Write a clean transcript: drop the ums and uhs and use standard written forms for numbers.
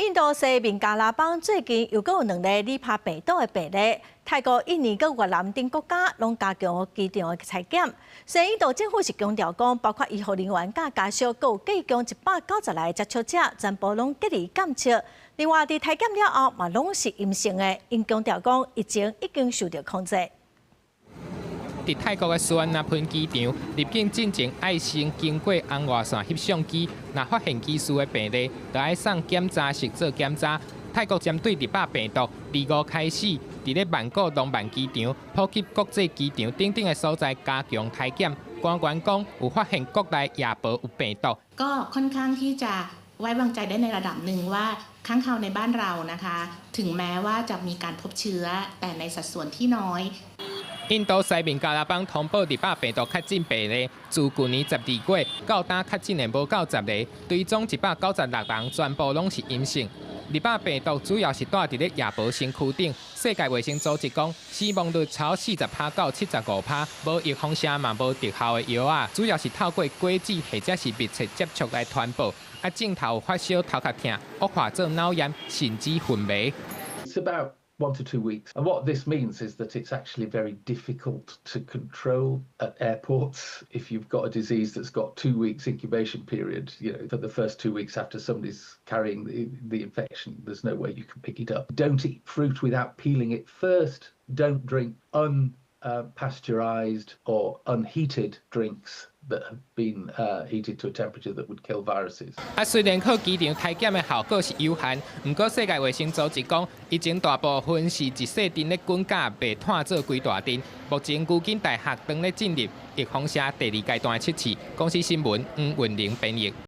印度西孟加拉邦最近又閣有兩例尼帕病毒的病例，泰國、印尼佮越南等國家攏加強機場的採檢。雖然印度政府是強調講，包括醫護人員佮家屬，閣有機場190來接觸者，全部攏隔離監測。另外，佇採檢了後嘛攏是陰性的，𪜶強調講疫情已經受著控制。佇泰國的素萬那噴機場入境進前，愛先經過紅外線翕相機，若發現疑似的病例，就愛送檢查室做檢查。泰國針對尼帕病毒，25開始，佇咧曼谷廊曼機場、普吉國際機場等等的所在加強採檢。官員講，有發現國內夜婆有病毒。 ก็ค่อนข้างที่จะไว้วางใจได้ในระดับหนึ่งว่าค้างคาวในบ้านเรานะคะถึงแม้ว่าจะมีการพบเชื้อแต่ในสัดส่วนที่น้อย 印度西孟加拉邦通報尼帕病毒確診病例，自舊年12月到今確診的無夠10個，追蹤196人，全部攏是陰性。尼帕病毒主要是蹛佇咧夜婆身軀頂。世界衛生組織講，死亡率超40趴到75趴，無預防射嘛無特效的藥仔，主要是透過果子或者是密切接觸來傳播。啊，症頭發燒、頭殼疼、惡化做腦炎，甚至昏迷。 It's about 1 to 2 weeks. And what this means is that it's actually very difficult to control at airports if you've got a disease that's got 2 weeks incubation period. For the first 2 weeks after somebody's carrying the infection, there's no way you can pick it up. Don't eat fruit without peeling it first. Don't drink unpasteurized or unheated drinks that have been heated to a temperature that would kill viruses. 啊，雖然靠機場採檢的效果是有限，毋過世界衛生組織講，疫情大部分是一細陣咧滾甲袂湠做規大陣。目前牛津大學正咧進入預防射第二階段測試。公視新聞黃雲玲編譯。